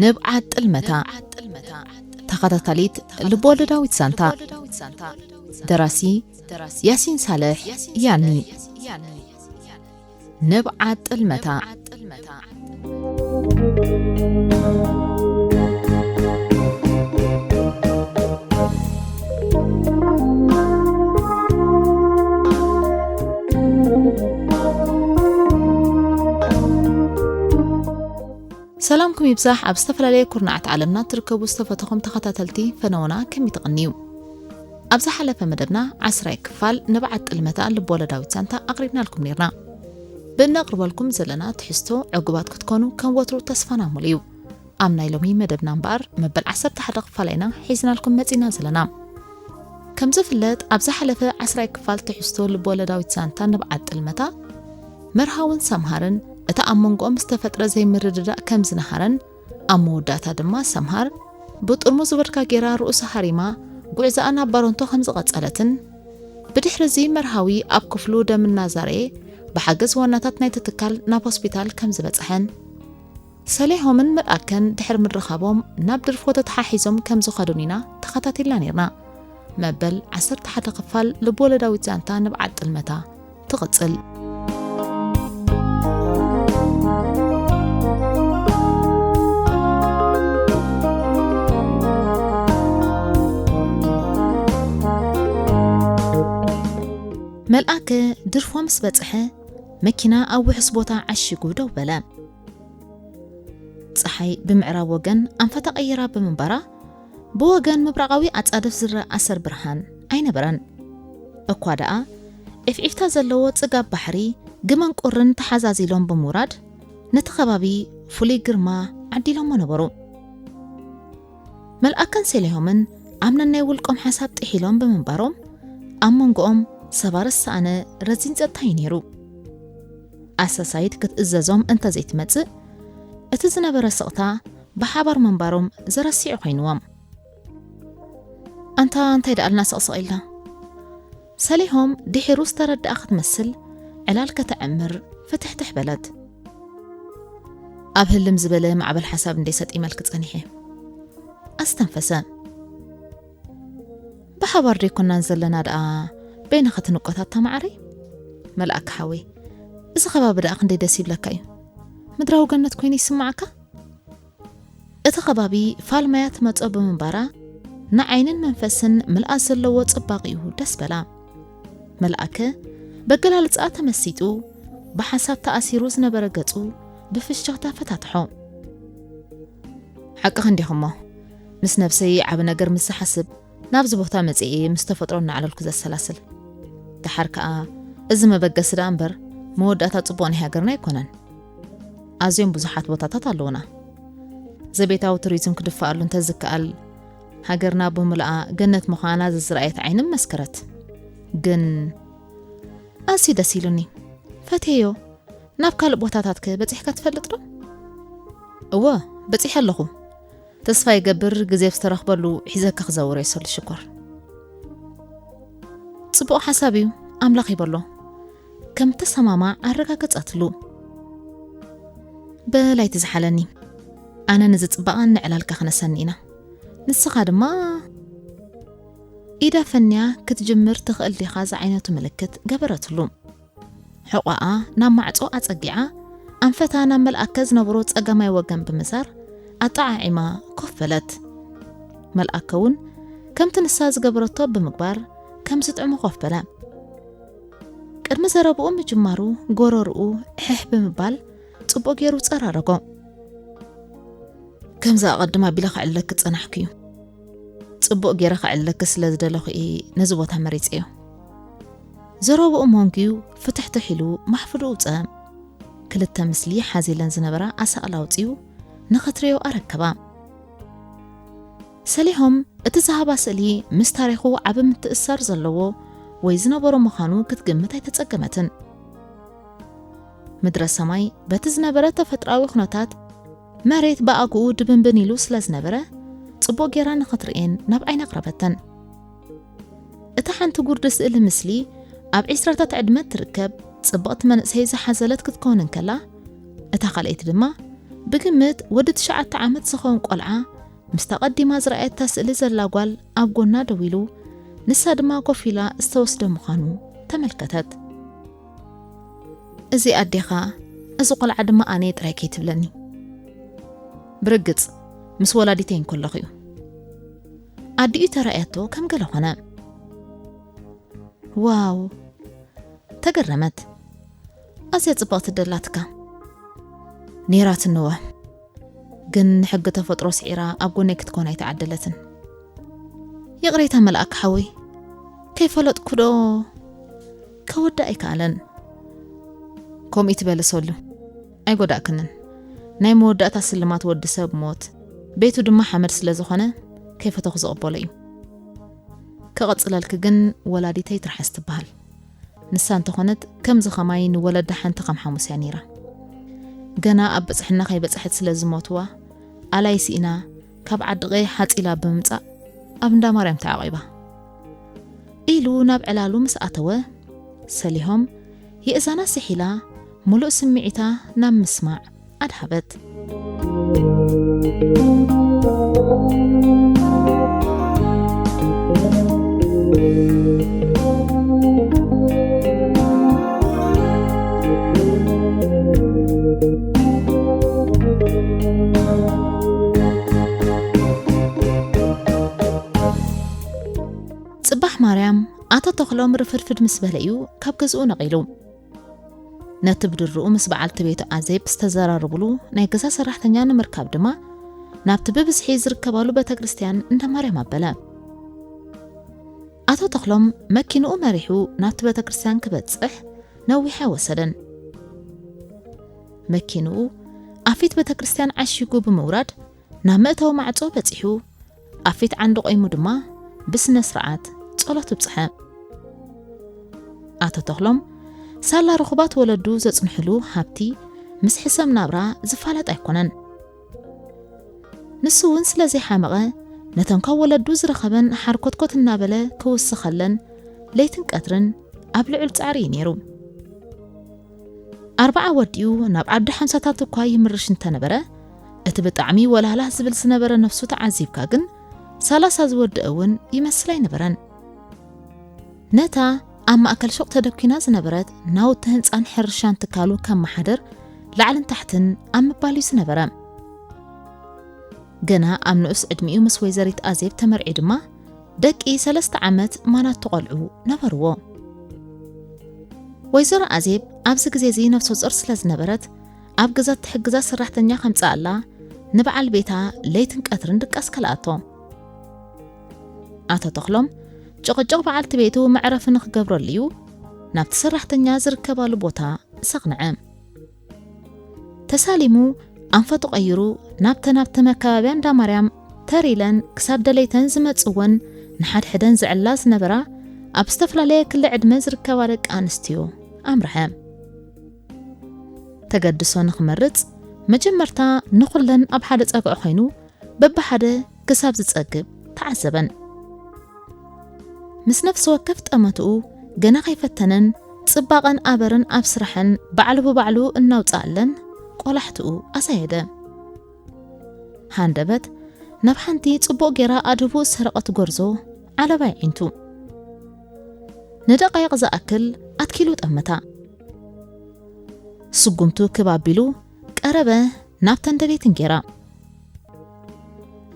ንብዓት ጥልመታ። ተኸታታሊት ልብወለዳዊት ዛንታ። ደራሲ ያሲን ሳልሕ ያኒ። ንብዓት ጥልመታ። ሰላምኩም ይብዛሕ። ኣብ ዝተፈላለየ ኩርናዓት ዓለምና ትርከቡ ዝተፈተኹም ተኸታተልቲ ፈነውና ከመይ ትቕንዩ? ኣብ ዝሓለፈ መደብና ዓስራይ ክፋል ንብዓት ጥልመታ ልብወለዳዊት ዛንታ ኣቕሪብናልኩም ኔርና። ብእነቕርበልኩም ዘለና ትሕዝቶ ዕጉባት ክትኮኑ ከም ወትሩ ተስፋና ሙሉ እዩ። ኣብ ናይ ሎሚ መደብና እምበኣር መበል ዓሰርተ ሓደ ክፋል ኢና ሒዝናልኩም መጺና ዘለና። ከም ዝፍለጥ ኣብ ዝሓለፈ ዓስራይ ክፋል ትሕዝቶ ልብወለዳዊት ዛንታ ንብዓት ጥልመታ መርሃውን ሰምሃርን እቲ ኣብ መንጎኦም ዝተፈጥረ ዘይምርድዳእ ከም ዝነሃረን ኣብ መወዳእታ ድማ ሰምሃር ብጥርሙዝ ቮድካ ጌራ ርእሳ ሃሪማ ጉዕዛኣ ናብ ባሮንቶ ከም ዝቐጸለትን ብድሕሪ እዚ መርሃዊ ኣብ ክፍሉ ደም እናዛረየ ብሓገዝ ዋናታት ናይቲ ትካል ናብ ሆስፒታል ከም ዝበጽሐን ሰሌሆምን መልኣከን ድሕሪ ምርኻቦም ናብ ድርፎ ተተሓሒዞም ከም ዝኸዱን ኢና ተኸታቲልና ኔርና። መበል ዓሰርተ ሓደ ክፋል ልብወለዳዊት ዛንታ ንብዓት ጥልመታ ትቕጽል። መልኣከ ድርፎ ምስ በጽሐ መኪና ኣብ ውሑስ ቦታ ዓሺጉ ደው በለ። ጸሓይ ብምዕራብ ወገን ኣንፈታ ቀይራ ብምንባራ ብወገን ምብራቓዊ ኣጻድፍ ዝረኣ ኣሰር ብርሃን ኣይነበረን። እኳ ደኣ ዒፍዒፍታ ዘለዎ ጽጋብ ባሕሪ ግመን ቁርን ተሓዛዚሎም ብምውራድ ነቲ ከባቢ ፍሉይ ግርማ ዓዲሎሞ ነበሩ። መልኣከን ሰሌሆምን ኣብ ነናይ ውልቆም ሓሳብ ጥሒሎም ብምንባሮም ኣብ መንጎኦም ሰባሪ ዝሰኣነ ረዚን ጸጥታ እዩ ነይሩ። ኣሳሳይት ክትእዘዞም እንተዘይትመጽእ እቲ ዝነበረ ስቕታ ብሓባር ምንባሮም ዘረስዕ ኮይንዎም። ኣንታ እንታይ ደኣልና ስቕስቕ ኢልና? ሰሊሆም ድሒሩ ዝተረድኣ ክትመስል ዕላል ከተዕምር ፍትሕትሕ በለት። ኣብ ህልም ዝበለ ማዕበል ሓሳብ እንደ ሰጢመልክ ጸኒሐ። ኣስተንፈሰ። ብሓባር ደይኮናን ዘለና ደኣ በይንኻ ትንቆታታ ማዓረይ? መልኣክ ሓወይ፣ እዚ ከባቢ ደኣ ክንደይ ደስ ይብለካ እዩ። ምድራዊ ገነት ኮይኑ ይስምዓካ? እቲ ከባቢ ፋልማያ ትመጾ ብምንባራ ንዓይንን መንፈስን ምልኣት ዘለዎ ጽባቕኡ ደስ በላ። መልኣከ በገላልጻኣ ተመሲጡ ብሓሳብ ተኣሲሩ ዝነበረ ገጹ ብፍሽኽታ ፈታትሖ። ሓቅኺ እንዲኹሞ፣ ምስ ነብሰይ ዓቢ ነገር ምስ ዝሓስብ ናብዚ ቦታ መጺኤ ምስ ተፈጥሮ እናዕለልኩ ዘሰላስል። ደሓር ከኣ እዚ መበገሲ ደኣ እምበር መወዳእታ ጽቡቕ ናይ ሃገርና ኣይኮነን። ኣዝዮም ብዙሓት ቦታታት ኣለዉና። ዘቤታዊ ቱሪዝም ክድፈኣሉ እንተዝከኣል፣ ሃገርና ብምልኣ ገነት ምዃና ዘዝረኣየት ዓይኒ መሰከረት። ግን ኣዝዩ ደስ ኢሉኒ። ፈትየዮ። ናብ ካልእ ቦታታትከ በጺሕካ ትፈልጥ ዶ? እወ፣ በጺሐ ኣለኹ። ተስፋ ይገብር ግዜ ብዝተረኽበሉ ሒዘካ ክዘውር እየ ሰሉ ሽኮር። ጽቡቕ ሓሳብ እዩ፣ ኣምላኽ ይበሎ። ከም ተሰማማዕ ኣረጋገጸትሉ። በላይቲ ዝሓለኒ። ኣነ ንዚ ጽባቐ ንዕላልካ ክነሰኒ ኢና። ንስኻ ድማ ኢዳ ፈንያ ክትጅምር ትኽእል ዲኻ ዝዓይነቱ ምልክት ገበረትሉ። ሕቖኣ ናብ ማዕጾ ኣጸጊዓ ኣንፈታ ናብ መልኣከ ዝነበሮ ጸጋማይ ወገን ብምዛር ኣጠዓዒማ ኮፍ በለት። መልኣከ እውን ከምቲ ንሳ ዝገበረቶ ብምግባር ከም ዝጥዕሞ ኮፍ በለ። ቅድሚ ዘረብኡ ምጅማሩ ጎረርኡ ሕሕ ብምባል ጽቡቕ ገይሩ ጸራረጎ። ከምዚ ኣቐድም ኣቢለ ክዕልለኪ ዝጸናሕኩ እዩ። ጽቡቕ ገይረ ክዕልለኪ ስለ ዝደለኹ እየ ነዚ ቦታ መሪጸዮ። ዘረብኡ መንጉዩ ፍትሕትሕ ኢሉ ማሕፍዱ ውጸ። ክልተ ምስሊ ሓዚለን ዝነበራ ኣሳእል ኣውጺኡ ንኽትርእዮ ኣረከባ። ሰሊሆም እቲ ዝሃባ ስእሊ ምስ ታሪኹ ዓቢ ምትእስሳር ዘለዎ ወይ ዝነበሮ ምዃኑ ክትግምት ኣይተጸገመትን። ምድረ ሰማይ በቲ ዝነበረ ተፈጥራዊ ኩነታት መሬት ብኣግኡ ድብንብን ኢሉ ስለ ዝነበረ ጽቡቕ ጌራ ንኽትርእየን ናብ ዓይኒ ኣቕረበተን። እታ ሓንቲ ጉርዲ ስእሊ ምስሊ ኣብ ዒስራታት ዕድመ ትርከብ ጽብቕቲ መንእሰይ ዝሓዘለት ክትከውን እንከላ፣ እታ ካልኣይቲ ድማ ብግምት ወዲ ትሽዓተ ዓመት ዝኸውን ቆልዓ ምስታ ቀዲማ ዝረኣየታ ስእሊ ዘላ ጓል ኣብ ጎና ደው ኢሉ፣ ንሳ ድማ ኮፍ ኢላ ዝተወስደ ምዃኑ ተመልከተት። እዚ ኣዴኻ፣ እዚ ቆልዓ ድማ ኣነ ጥራይ ከይትብለኒ። ብርግጽ፣ ምስ ወላዲተይ እንከለኹ እዩ። ኣዲኡ ተራእያቶ ከም ገለ ኾነ። ዋው! ተገረመት። ኣዝያ ጽብቕቲ ደላትካ። ነይራትንወ። ግን ንሕጊ ተፈጥሮ ስዒራ ኣብ ጎነይ ክትኮን ኣይተዓደለትን። ይቕሬታ መልኣክ ሓወይ፣ ከይፈለጥኩ ዶ ከወድእ ኣይከኣለን። ከምኡ ትበሊ ሰሉ፣ ኣይጎዳእክንን። ናይ መወዳእታ ስልማት ወዲ ሰብ ሞት፣ ቤቱ ድማ ሓመድ ስለ ዝኾነ ከይፈተኹ ዝቕበሎ እዩ። ክቕጽለልኪ ግን ወላዲተይ ትርሓስ ትበሃል። ንሳ እንተኾነት ከምዚ ኸማይ ንወለዳ ሓንቲ ከም ሓሙስ እያ ነይራ። ገና ኣብ ብጽሕና ከይበጽሐት ስለ ዝሞትዋ፣ ኣላይ ስኢና ካብ ዓዲ ቀይ ሓጺላ ብምምጻእ ኣብ እንዳ ማርያም ተዓቒባ። ኢሉ ናብ ዕላሉ ምስ ኣተወ፣ ሰሊሆም የእዛና ስሒላ ምሉእ ስምዒታ ናብ ምስማዕ ኣድሃበት። ጽባሕ ማርያም፣ ኣቶ ተኽሎም ርፍድፍድ ምስ በለ እዩ ካብ ገዝኡ ነቒሉ። ነቲ ብድርኡ ምስ በዓልቲ ቤቱ ኣዜብ ዝተዘራረቡሉ ናይ ገዛ ሰራሕተኛ ንምርካብ ድማ ናብቲ ብብዝሒ ዝርከባሉ ቤተ ክርስቲያን እንዳ ማርያም ኣበለ። ኣቶ ተኽሎም መኪንኡ መሪሑ ናብቲ ቤተ ክርስቲያን ክበጽሕ ነዊሕ ኣይወሰደን። መኪንኡ ኣብ ፊት ቤተ ክርስቲያን ዓሺጉ ብምውራድ ናብ መእተዊ ማዕጾ በጺሑ፣ ኣብ ፊት ዓንዲ ቆይሙ ድማ ብስነ ስርዓት ጸሎት ኣብጽሐ። ኣቶ ተኽሎም ሳላ ርኹባት ወለዱ ዘጽንሕሉ ሃብቲ ምስ ሕሰም ናብራ ዝፋለጥ ኣይኮነን። ንሱ እውን ስለ ዘይሓመቐ፣ ነተን ካብ ወለዱ ዝረኸበን ሓርኮትኮት እናበለ ክውስኸለን ለይትን ቀትርን ኣብ ልዑል ጻዕሪ እዩ ነይሩ። ኣርብዓ ወዲኡ ናብ ዓዲ ሓምሳታት እኳ ይምርሽ እንተነበረ፣ እቲ ብጣዕሚ ወላህላህ ዝብል ዝነበረ ነፍሱ ተዓዚብካ ግን፣ ሰላሳ ዝወደአ እውን ይመስል ኣይነበረን። ነታ ኣብ ማእከል ሹቕ ተደኲና ዝነበረት ናውቲ ህንጻን ሕርሻን ትካሉ ከመሓድር ላዕልን ታሕትን ኣብ ምባል እዩ ዝነበረ። ገና ኣብ ንኡስ ዕድሚኡ ምስ ወይዘሪት ኣዜብ ተመርዒ ድማ ደቂ ሰለስተ ዓመት ማናቱ ቆልዑ ነበርዎ። ወይዘሮ ኣዜብ ኣብዚ ግዜ እዚ ነፍሰ ጾር ስለ ዝነበረት፣ ኣብ ገዛ እትሕግዛ ሰራሕተኛ ከምጽኣላ ንበዓል ቤታ ለይትን ቀትርን ድቃስ ከልኣቶ። ኣቶ ተኽሎም ጭቕጭቕ በዓልቲ ቤቱ መዕረፊ ንኽገብረሉ እዩ ናብቲ ሰራሕተኛ ዝርከባሉ ቦታ ዘቕንዐ። ተሳሊሙ ኣንፈቱ ቀይሩ ናብተን ኣብቲ መከባብያ እንዳ ማርያም ተር ኢለን ክሳብ ደለይተን ዝመጽወን ንሓድሕደን ዝዕላ ዝነበራ ኣብ ዝተፈላለየ ክሊ ዕድመ ዝርከባ ደቂ ኣንስትዮ ኣምርሐ። ተገድሶ ንኽመርጽ መጀመርታ ንኹለን ኣብ ሓደ ጸግዒ ኮይኑ በብሓደ ክሳብ ዝጸግብ ተዓዘበን። ምስ ነፍሲ ወከፍ ጠመትኡ ገና ከይፈተነን ጽባቐን ኣበርን ኣብ ስራሐን ባዕሉ ብባዕሉ እናውጻኣለን ቆላሕትኡ ኣሳየደ። ሃንደበት ናብ ሓንቲ ጽቡቕ ጌራ ኣድህቡ ዝሰረቐት ጎርዞ ዓለባ ኣዒንቱ። ንደቓይቕ ዝኣክል ኣትኪሉ ጠመታ። ስጉምቱ ክብ ኣቢሉ ቀረበ ናብተን ደሌትን ጌራ።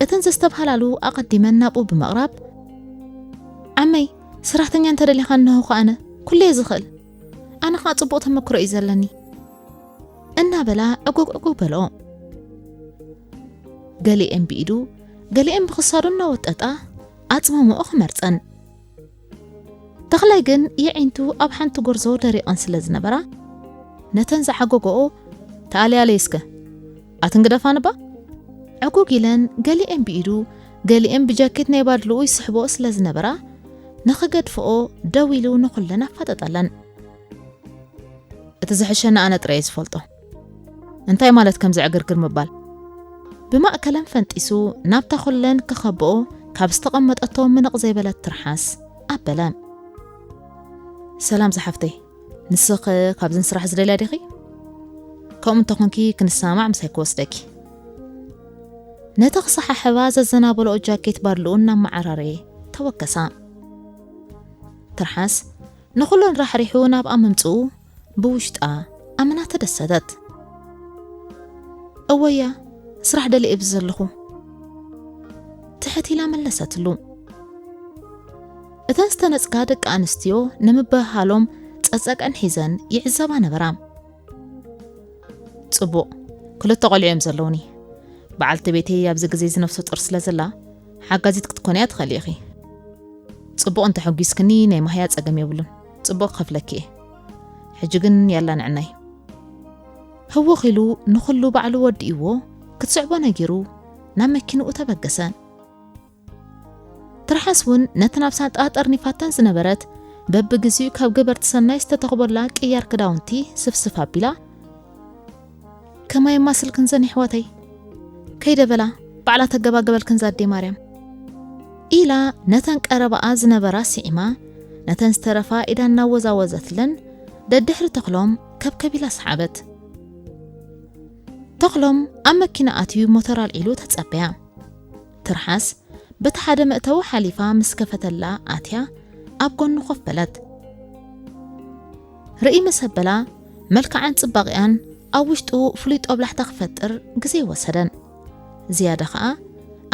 እተን ዘስተብሃላሉ ኣቐዲመን ናብኡ ብምቕራብ፣ "ዓመይ፣ ሰራሕተኛ እንተደሊኻ እንሆ ኸኣ ኣነ፣ ኩሉ እየ ዝኽእል። ኣነ ኸኣ ጽቡቕ ተመክሮ እዩ ዘለኒ" እናበላ ዕጉግ ዕጉግ በልኦ። ገሊኤን ብኢዱ፣ ገሊኤን ብኽሳዱ እናወጠጣ ኣጽመምኦ ክመርጸን። ተኽላይ ግን የዒንቱ ኣብ ሓንቲ ጎርዞ ደሪቐን ስለ ዝነበራ፣ ነተን ዝዓጎገኦ፣ "ተኣልያለይ እስከ፣ ኣትን ግደፋንባ?" ዕጉግ ኢለን ገሊኤን ብኢዱ፣ ገሊኤን ብጃኬት ናይ ባድልኡ ይስሕብኦ ስለ ዝነበራ፣ ንኽገድፍኦ ደው ኢሉ ንኹለን ኣፋጠጠለን። "እቲ ዝሕሸኒ ኣነ ጥራይ እየ ዝፈልጦ። እንታይ ማለት ከምዚ ዕግርግር ምባል?" ብማእከለን ፈንጢሱ ናብታ ኩለን ክኸብኦ ካብ ዝተቐመጠቶ ምንቕ ዘይበለት ትርሓስ ኣበለ። ሰላም ዝሓፍተይ፣ ንስኺ ካብዝን ስራሕ ዝደልያ ዲኺ? ከምኡ እንተኾንኪ ክንሰማማዕ ምሳይ ክወስደኪ። ነቲ ክሰሓሕባ ዘዘናበለኦ ጃኬት ባድልኡ እናመዓራረየ ተወከሳ። ትርሓስ ንኹለን ራሕሪሑ ናብኣ ምምጽኡ ብውሽጣ ኣመና ተደሰተት። እወያ፣ ስራሕ ደልየ እየ ዘለኹ፣ ትሕት ኢላ መለሰትሉ። እተን ዝተነጽጋ ደቂ ኣንስትዮ ንምብህሃሎም ጸጸቀን ሒዘን ይዕዘባ ነበራ። ጽቡቕ፣ ክልተ ቆልዑ እዮም ዘለውኒ። በዓልቲ ቤተይ ኣብዚ ግዜ እዚ ነፍሰ ጡር ስለ ዘላ፣ ሓጋዚት ክትኮንያ ትኽእሊ ኢኺ። ጽቡቕ እንተሐጒስክኒ ናይ ማህያ ጸገም የብሉን። ጽቡቕ ክኸፍለኪ እየ። ሕጂ ግን ያላ ንዕናይ። ህውኽ ኢሉ ንኹሉ ባዕሉ ወዲእዎ ክትስዕቦ ነጊሩ ናብ መኪንኡ ተበገሰ። ትርሓስ እውን ነተን ኣብ ሳንጣ ጠርኒፋተን ዝነበረት በብግዚኡ ካብ ገበርቲ ሰናይ ዝተተኽቦላ ቅያር ክዳውንቲ ስፍስፍ ኣቢላ፣ ከማይ የማስልክን ዘን የሕዋተይ፣ ከይደ በላ ባዕላ ተገባገበልክን ዛዴ ማርያም ኢላ ነተን ቀረባኣ ዝነበራ ስዒማ፣ ነተን ዝተረፋ ኢዳ እናወዛወዘትለን ደድሕሪ ተኽሎም ከብከብ ኢላ ሰሓበት። ተኽሎም ኣብ መኪና ኣትዩ ሞተር ኣልዒሉ ተጸበያ። ትርሓስ በቲ ሓደ መእተዊ ሓሊፋ ምስ ከፈተላ ኣትያ ኣብ ጎኑ ኮፍ በለት። ርእይ ምስ ኣበላ መልክዓን ጽባቕኣን ኣብ ውሽጡ ፍሉይ ጦብላሕታ ክፈጥር ግዜ ወሰደን። ዝያዳ ኸኣ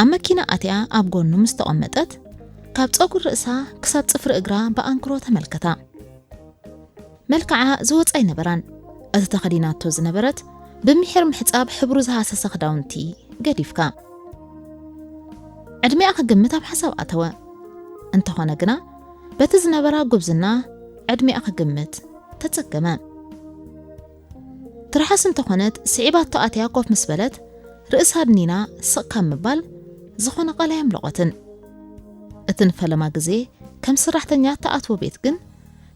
ኣብ መኪና ኣትያ ኣብ ጎኑ ምስ ተቐመጠት ካብ ጸጉሪ ርእሳ ክሳብ ጽፍሪ እግራ ብኣንክሮ ተመልከታ። መልክዓ ዝወጻ ኣይነበራን። እቲ ተኸዲናቶ ዝነበረት ብምሒር ምሕጻብ ሕብሩ ዝሃሰሰ ክዳውንቲ ገዲፍካ። ዕድሚኣ ክግምት ኣብ ሓሳብ ኣተወ። እንተኾነ ግና በቲ ዝነበራ ጉብዝና ዕድሚኣ ክግምት ተጸገመ። ትርሓስ እንተኾነት ስዒባቶ ኣትያ ኮፍ ምስ በለት ርእሳ ኣድኒና ስቕ ካብ ምባል ዝኾነ ቃል ኣየምለቖትን። እቲ ንፈለማ ግዜ ከም ሰራሕተኛ እትኣትዎ ቤት ግን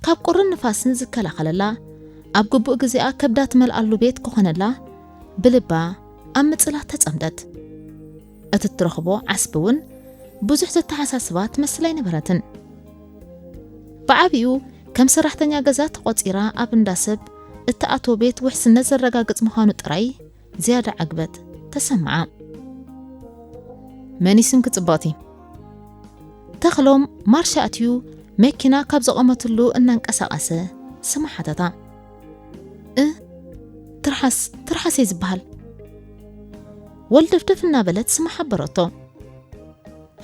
ካብ ቁርን ንፋስን ዝከላኸለላ፣ ኣብ ግቡእ ግዜኣ ከብዳ ትመልኣሉ ቤት ክኾነላ ብልባ ኣብ ምጽላት ተጸምደት። እቲ እትረኽቦ ዓስቢ እውን ብዙሕ ዘተሓሳስባ ትመስል ኣይነበረትን። ብዓቢኡ ከም ሰራሕተኛ ገዛ ተቖጺራ ኣብ እንዳ ሰብ እትኣትዎ ቤት ውሕስነት ዘረጋግጽ ምዃኑ ጥራይ ዝያዳ ዕግበት ተሰምዓ። መን እዩ ስምኪ ጽብቕቲ? ተኽሎም ማርሻ ኣትዩ መኪና ካብ ዘቖመትሉ እናንቀሳቐሰ ስማ ሓተታ። እ፣ ትርሓስ፣ ትርሓስ እየ ዝበሃል። ወልደፍደፍ እናበለት ስማ ሓበረቶ።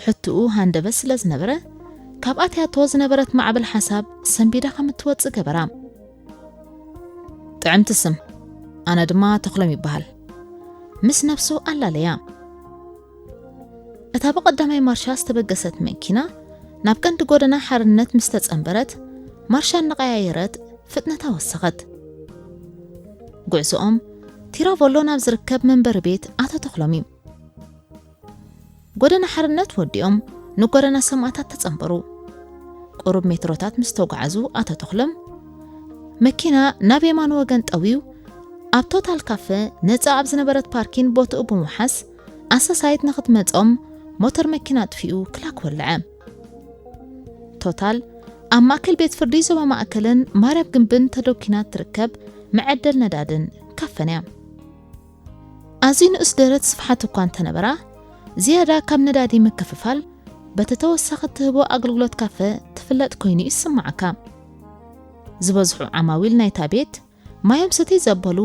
ሕትኡ ሃንደበት ስለ ዝነበረ፣ ካብ ኣትያቶ ዝነበረት ማዕበል ሓሳብ ሰንቢዳ ከም እትወጽእ ገበራ። ጥዕምቲ ስም፣ ኣነ ድማ ተኽሎም ይበሃል። ምስ ነብሱ ኣላለያ። እታ ብቐዳማይ ማርሻ ዝተበገሰት መኪና ናብ ቀንዲ ጎደና ሓርነት ምስ ተጸንበረት፣ ማርሻ እናቐያየረት ፍጥነታ ወሰኸት። ጉዕዞኦም ቲራቮሎ ናብ ዝርከብ መንበሪ ቤት ኣቶ ተኽሎም እዩ። ጎደና ሓርነት ወዲኦም ንጎደና ሰማእታት ተጸንበሩ። ቁሩብ ሜትሮታት ምስ ተጓዓዙ ኣቶ ተኽሎም መኪና ናብ የማን ወገን ጠውዩ ኣብ ቶታል ካፈ ነጻ ኣብ ዝነበረት ፓርኪን ቦትኡ ብምውሓስ ኣሳሳይት ንኽትመጾም ሞተር መኪና ኣጥፊኡ ክላክ ወልዐ። ቶታል ኣብ ማእከል ቤት ፍርዲ ዞባ ማእከልን ማርያብ ግንብን ተደኪና እትርከብ መዐደል ነዳድን ካፈን እያ። ኣዝዩ ንኡስ ደረት ስፍሓት እኳ እንተነበራ፣ ዝያዳ ካብ ነዳዲ ምክፍፋል በቲ ተወሳኺ እትህቦ ኣገልግሎት ካፈ ትፍለጥ ኮይኑ ይስምዓካ። ዝበዝሑ ዓማዊል ናይታ ቤት ማዮም ስትይ ዘበሉ፣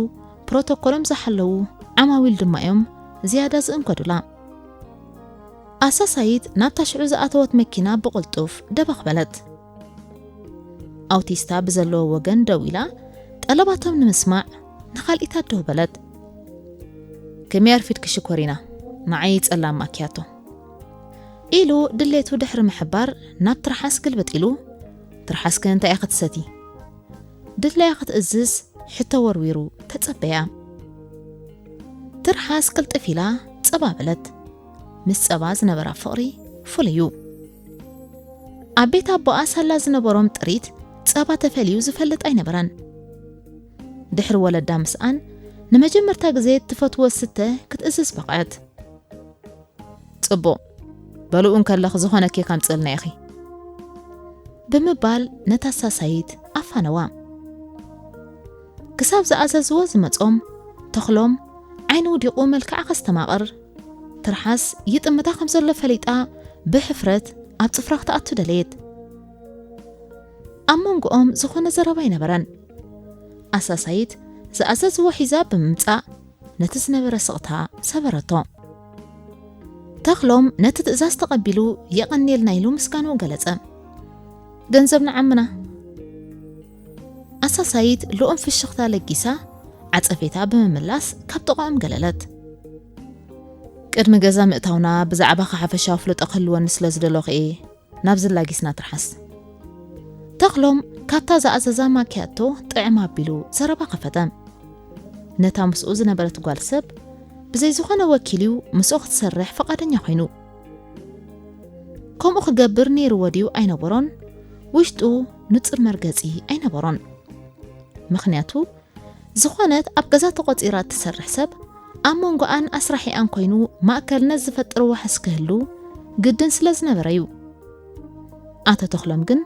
ፕሮቶኮሎም ዝሓለዉ ዓማዊል ድማ እዮም ዝያዳ ዝእንገዱላ። ኣሳሳይት ናብታ ሽዑ ዝኣተወት መኪና ብቕልጡፍ ደበኽ በለት። ኣውቲስታ ብዘለዎ ወገን ደው ኢላ ጠለባቶም ንምስማዕ ንኻልኢታ ደው በለት። ከመይ ኣርፊድኪ ሽኮሪና፣ ንዓይ ጸላም ማኪያቶ ኢሉ ድሌቱ ድሕሪ ምሕባር ናብ ትርሓስ ግልብጥ ኢሉ፣ ትርሓስኪ እንታይ ኢኺ ትሰቲ? ድላያ ክትእዝዝ ሕቶ ወርዊሩ ተጸበያ። ትርሓስ ቅልጥፍ ኢላ ጸባ በለት። ምስ ጸባ ዝነበራ ፍቕሪ ፍሉይ እዩ። ኣብ ቤት ኣቦኣ ሳላ ዝነበሮም ጥሪት ጸባ ተፈልዩ ዝፈልጥ ኣይነበረን። ድሕሪ ወለዳ ምስኣን ንመጀመርታ ግዜ እትፈትዎ ዝስተ ክትእዝዝ በቕዐት። ጽቡቕ፣ በልኡ እንከለኺ ዝኾነ ኬክ ኣምጽእልና ኢኺ ብምባል ነታ ሳሳይት ኣፋነዋ። ክሳብ ዝኣዘዝዎ ዝመጾም፣ ተኽሎም ዓይኒ ውዲቑ መልክዓ ከስተማቕር፣ ትርሓስ ይጥምታ ከም ዘሎ ፈሊጣ ብሕፍረት ኣብ ጽፍራ ክትኣቱ ደለየት። ኣብ መንጎኦም ዝኾነ ዘረባ ኣይነበረን። ኣሳሳይት ዝኣዘዝዎ ሒዛ ብምምጻእ ነቲ ዝነበረ ስቕታ ሰበረቶ። ተኽሎም ነቲ ትእዛዝ ተቐቢሉ የቐንየልና ኢሉ ምስጋንኡ ገለጸ። ገንዘብ ንዓምና። ኣሳሳይት ልኡም ፍሽኽታ ለጊሳ ዓጸፌታ ብምምላስ ካብ ጥቓኦም ገለለት። ቅድሚ ገዛ ምእታውና ብዛዕባኻ ሓፈሻዊ ፍልጦ ክህልወኒ ስለ ዝደለኹ እየ ናብዚ ላጊስና ትርሓስ። ተኽሎም ካብታ ዝኣዘዛ ማክያቶ ጥዕም ኣቢሉ ዘረባ ከፈተ። ነታ ምስኡ ዝነበረት ጓል ሰብ ብዘይ ዝኾነ ወኪል እዩ ምስኡ ክትሰርሕ ፈቓደኛ ኮይኑ። ከምኡ ክገብር ነይርዎ ድዩ ኣይነበሮን፣ ውሽጡ ንጹር መርገጺ ኣይነበሮን። ምኽንያቱ፣ ዝኾነት ኣብ ገዛ ተቖጺራ እትሰርሕ ሰብ ኣብ መንጎኣን ኣስራሒኣን ኮይኑ ማእከልነት ዝፈጥር ዋሕስ ክህሉ ግድን ስለ ዝነበረ እዩ። ኣቶ ተኽሎም ግን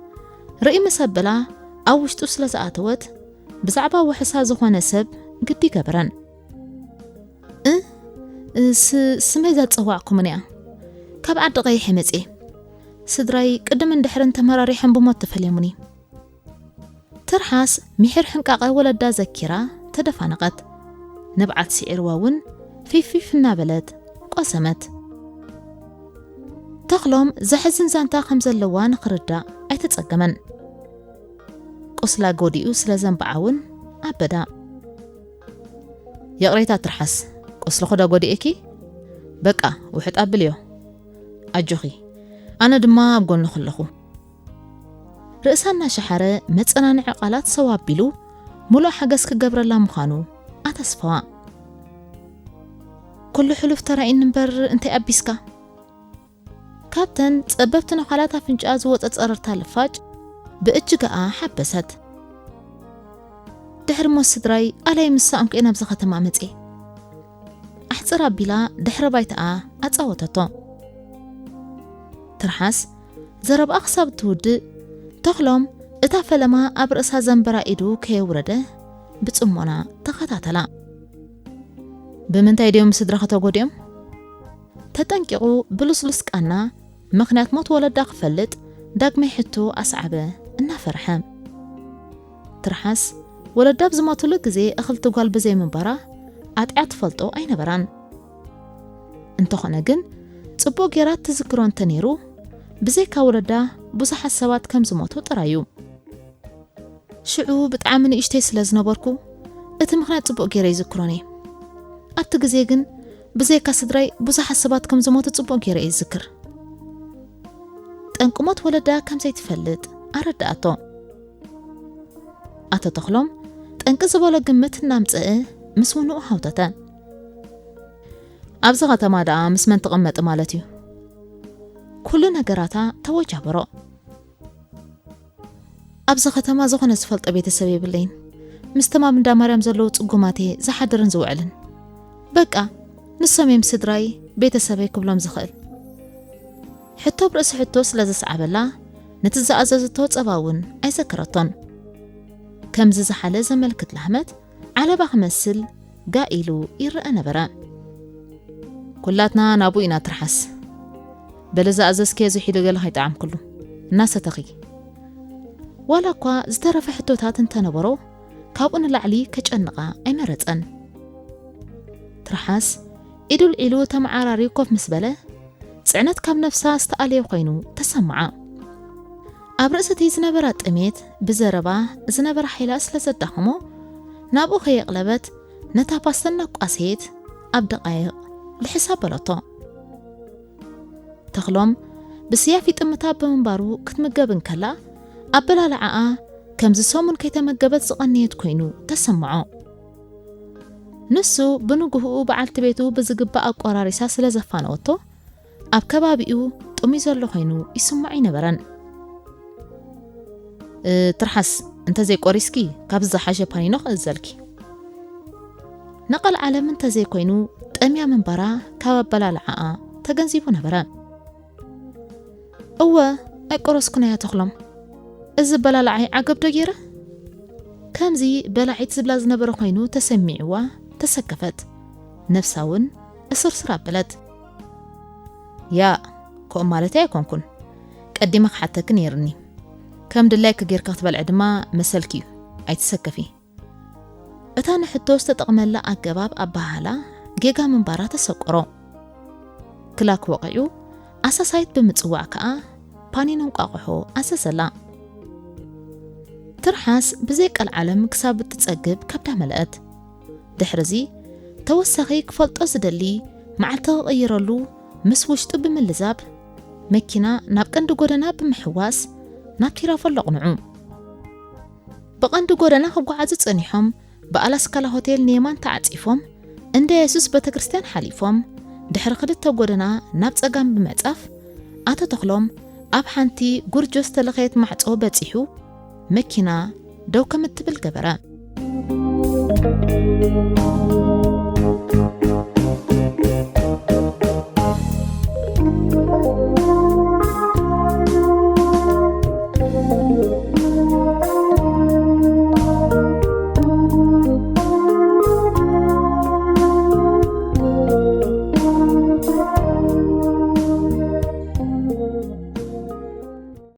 ርእይ ምስ ኣበላ ኣብ ውሽጡ ስለ ዝኣተወት ብዛዕባ ዋሕሳ ዝኾነ ሰብ ግዲ ገበረን። እ፣ እ፣ ስ-፣ ስመይ ዘጸዋዕኩምንያ። ካብ ዓዲ ቀይሕ መጽየ። ስድራይ ቅድምን ድሕርን ተመራሪሖም ብሞት ተፈልዮምኒ። ትርሓስ ሚሒር ሕንቃቐ ወለዳ ዘኪራ ተደፋነቐት። ንብዓት ስዒርዋ እውን ፊፊፍ እናበለት ቆሰመት። ተኽሎም ዘሕዝን ዛንታ ከም ዘለዋ ንኽርዳእ ኣይተጸገመን። ቁስላ ጎዲኡ ስለ ዘንብዓ እውን ኣበዳ። ይቕሬታ ትርሓስ፣ ቁስልኺ ዶ ጎዲኤኪ? በቃ፣ ውሕጥ ኣብልዮ። ኣጆኺ፣ ኣነ ድማ ኣብ ጎንኺ ኣለኹ። ርእሳ እናሸሓረ መጸናንዒ ቃላት ሰው ኣቢሉ፣ ምሉእ ሓገዝ ክገብረላ ምዃኑ ኣተስፈዋ። ኩሉ ሕሉፍ ተራኢኒ እምበር እንታይ ኣቢስካ? ካብተን ጸበብቲ ነዃላት ኣፍንጫኣ ዝወጸ ጸረርታ ልፋጭ ብእጅጋኣ ሓበሰት። ድሕሪ ሞት ስድራይ ኣላይ ምስ ሰኣንኩ እየ ናብዚ ከተማ መጽየ። ኣሕጽር ኣቢላ ድሕሪ ባይታኣ ኣጻወተቶ። ትርሓስ ዘረባኣ ክሳብ እትውድእ፣ ተኽሎም እታ ፈለማ ኣብ ርእሳ ዘንበራ ኢዱ ከየውረደ ብጽሞና ተኸታተላ። ብምንታይ ድዮም ስድራኺ ተጎዲኦም? ተጠንቂቑ ብልስሉስ ቃና፣ ምኽንያት ሞት ወለዳ ክፈልጥ ዳግማይ ሕቶ ኣስዓበ እናፈርሐ። ትርሓስ ወለዳ ኣብ ዝሞትሉ ግዜ እኽልቲ ጓል ብዘይምንባራ ኣጥዕያ ትፈልጦ ኣይነበራን። እንተኾነ ግን ጽቡቕ ጌራ እትዝክሮ እንተነይሩ ብዘይካ ወለዳ ብዙሓት ሰባት ከም ዝሞቱ ጥራይ እዩ። ሽዑ ብጣዕሚ ንእሽተይ ስለ ዝነበርኩ እቲ ምኽንያት ጽቡቕ ጌረ ይዝክሮን እየ። ኣብቲ ግዜ ግን ብዘይካ ስድራይ ብዙሓት ሰባት ከም ዝሞቱ ጽቡቕ ጌረ እየ ዝዝክር። ጠንቂ ሞት ወለዳ ከም ዘይትፈልጥ ኣረድኣቶ። ኣቶ ተኽሎም ጠንቂ ዝበሎ ግምት እናምጽአ ምስ ውንኡ ሃውተተ። ኣብዚ ኸተማ ደኣ ምስ መን ትቕመጢ ማለት እዩ? ኩሉ ነገራታ ተወጃበሮ። ኣብዚ ኸተማ ዝኾነ ዝፈልጦ ቤተሰብ የብለይን። ምስ ተማም እንዳ ማርያም ዘለዉ ጽጉማት እየ ዝሓድርን ዝውዕልን። በቃ ንሶም እዮም ስድራይ፣ ቤተሰበይ ክብሎም ዝኽእል። ሕቶ ብርእሲ ሕቶ ስለ ዘስዓበላ ነቲ ዝኣዘዘቶ ጸባ እውን ኣይዘከረቶን። ከምዚ ዝሓለ ዘመልክት ላህመት ዓለባ ክመስል ጋእ ኢሉ ይረአ ነበረ። ኩላትና ናብኡ ኢና ትርሓስ። በሊ ዝኣዘዝክዮ ዝሒሉ ገለ ከይጠዓምክሉ እናሰተኺ። ዋላ እኳ ዝተረፈ ሕቶታት እንተነበሮ ካብኡ ንላዕሊ ከጨንቓ ኣይመረጸን። ትርሓስ ኢዱ ልዒሉ ተመዓራርዩ ኮፍ ምስ በለ ጽዕነት ካብ ነፍሳ ዝተኣለየ ኮይኑ ተሰምዓ። ኣብ ርእሲ እቲ ዝነበራ ጥሜት ብዘረባ ዝነበረ ሓይላ ስለ ዘዳኸሞ ናብኡ ከየቕለበት ነታ ፓስተ እናቋሰየት ኣብ ደቓይቕ ልሕስ ኣበለቶ። ተኽሎም ብስያፍ ይጥምታ ብምንባሩ ክትምገብ እንከላ ኣበላልዓኣ ከምዚ ሰሙን ከይተመገበት ዝቐነየት ኮይኑ ተሰምዖ። ንሱ ብንግህኡ በዓልቲ ቤቱ ብዝግባእ ኣቆራሪሳ ስለ ዘፋነወቶ ኣብ ከባቢኡ ጥሙይ ዘሎ ኮይኑ ይስምዖ ኣይነበረን። እ፣ ትርሓስ እንተዘይቆሪስኪ ካብዚ ዝሓሸ ፓኒኖ ክእዘልኪ። ንቓል ዓለም እንተዘይኮይኑ ጠምያ ምንባራ ካብ ኣበላልዓኣ ተገንዚቡ ነበረ። እወ ኣይቆረስኩን እያ ተኽሎም። እዚ ኣበላልዓይ ዓገብ ዶ ገይረ? ከምዚ በላዒት ዝብላ ዝነበረ ኮይኑ ተሰሚዕዋ ተሰከፈት። ነፍሳ እውን እስርስር ኣበለት። ያ፣ ከምኡ ማለተይ ኣይኮንኩን። ቀዲመ ክሓተኪ ነይርኒ። ከም ድላይኪ ጌርካ ክትበልዒ ድማ መሰልኪ እዩ። ኣይትሰከፊ። እታ ንሕቶ ዝተጠቕመላ ኣገባብ ኣበሃህላ ጌጋ ምንባራ ተሰቆሮ። ክላክ ወቒዑ ኣሳሳይት ብምጽዋዕ ከኣ ፓኒን እንቋቑሖ ኣዘዘላ። ትርሓስ ብዘይ ቀልዓለም ክሳብ እትጸግብ ከብዳ መለአት። ድሕርዚ ተወሳኺ ክፈልጦ ዝደሊ መዓልቲ ክቕይረሉ ምስ ውሽጡ ብምልዛብ መኪና ናብ ቀንዲ ጎደና ብምሕዋስ ናብ ቲራፎል ኣቕንዑ። ብቐንዲ ጎደና ክጓዓዙ ጸኒሖም ብኣላስካላ ሆቴል ንየማን ተዓጺፎም እንዳ የሱስ ቤተ ክርስቲያን ሓሊፎም ድሕሪ ክልተ ጎደና ናብ ጸጋም ብምዕጻፍ ኣቶ ተኽሎም ኣብ ሓንቲ ጉርጆ ዝተለኸየት ማዕጾ በጺሑ መኪና ደው ከም እትብል ገበረ።